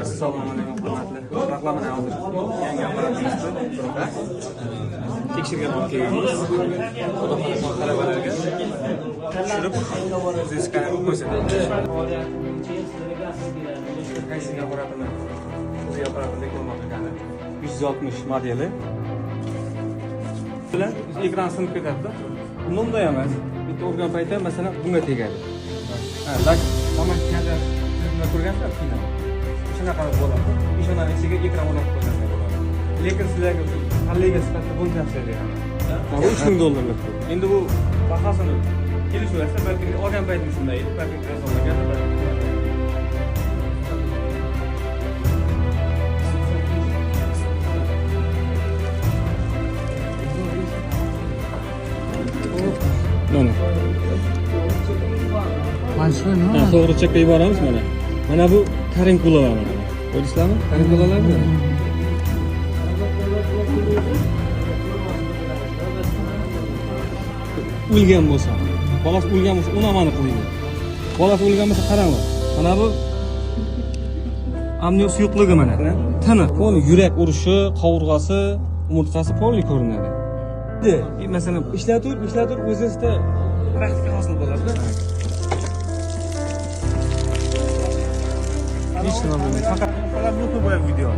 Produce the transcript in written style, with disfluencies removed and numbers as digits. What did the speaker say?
Assalomu alaykum hurmatli o'rtoqlar, mana hozir yangi apparatimizni tekshirgan olib kelganmiz. Xudo xohlasa talabalarga tushirib, skaner qilib ko'rsatamiz. Qaysi apparatini, o'zi apparatini reklama qilgani 360 modeli bilan ekran sinib ketadi. Bunday emas. Bitta urgan paytda masalan bunga tegadi. Ha, tomoshagar nima ko'rgansizlar kino. Shunaqa bo'ladi. Peshonani ichiga ekran o'rnatib qo'yganday bo'ladi. Lekin sizlarga kollega sifatida buni tavsiya beraman. Bu $3000lik. Endi bu bahosini kelishaversa, balki olgan paytim shunday edi, balki arzonlagan, balki. Mana. Mana Ha, to'g'ri chekka yuboramiz mana. Mana bu karinkulalar mana. Ko'rdingizlarmi? Karinkulalarmi? O'lgan bo'lsa, bolasi o'lgan bo'lsa, uni amani qilaydi. Bolasi o'lgan bo'lsa qaranglar. Mana bu amniot suyuqligi mana. Tiniq, polni yurak urishi, qovurg'asi, umurtqasi polni ko'rinadi. Masalan, ishlatur, ishlatur o'zingizda praktika hosil bo'ladi. Hech nima bo'lmaydi. Faqat Bu video.